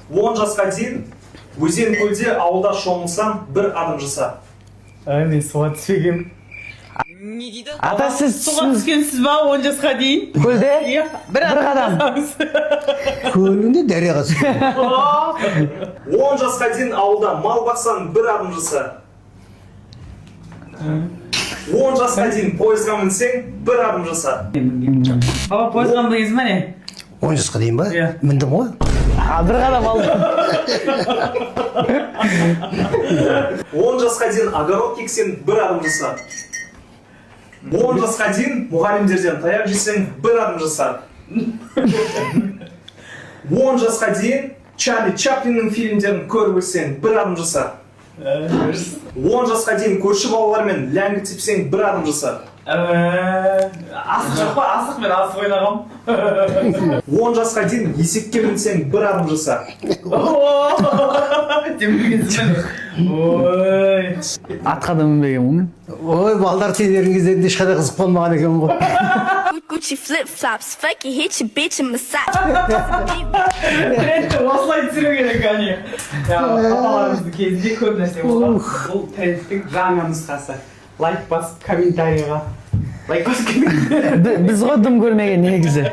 10 жасқа дейін өзен, көлде, ауылда шомылсаң, бір адым жаса. Ай, мен суға түспегенмін. Не дейді? Ата, сіз Суға түсіңіз. түскенсіз ба 10 жасқа дейін? Көлде. Иә, бір Бір қадам. жасаңыз. Көлінде, дарияға түскен. 10 жасқа дейін ауылда мал бақсаң, бір адым жаса. 10 жасқа дейін пойызға мінсең, бір адым жаса. Баба, пойызға мінгенсіз ба, не? 10 жасқа дейін ба? Иә. Міндім ғой. А, бір қадам алды. 10 жасқа дейін огород кексең, бір адым жаса. 10 жасқа дейін мұғалімдерден таяқ жесең, бір адым жаса. 10 жасқа дейін Чарли Чаплиннің фильмдерін көріп өссең, бір адым жаса. 10 жасқа дейін көрші балалармен ләңгі тепсең, бір адым жаса. Асық жоқ па, асық? Мен асық ойнағанмын. 10 жасқа дейін есекке мінсең, бір адым жаса. Сен мінгенсің ба, не? Ой. Атқа да мінбегенмін ғой мен. Ой, балдар, сендердің кездерінде ешқандай қызық болмаған екен ғой. Gucci flip flops, fuck you, hit your bitch and massage. Трендті осылай түсіру керек, әне. Папаларымыздың кезінде көп нәрсе болған. Бұл трендтің жаңа нұсқасы. Лайк басып, комментарийға лайк басып. Біз ғой дым көрмеген негізі.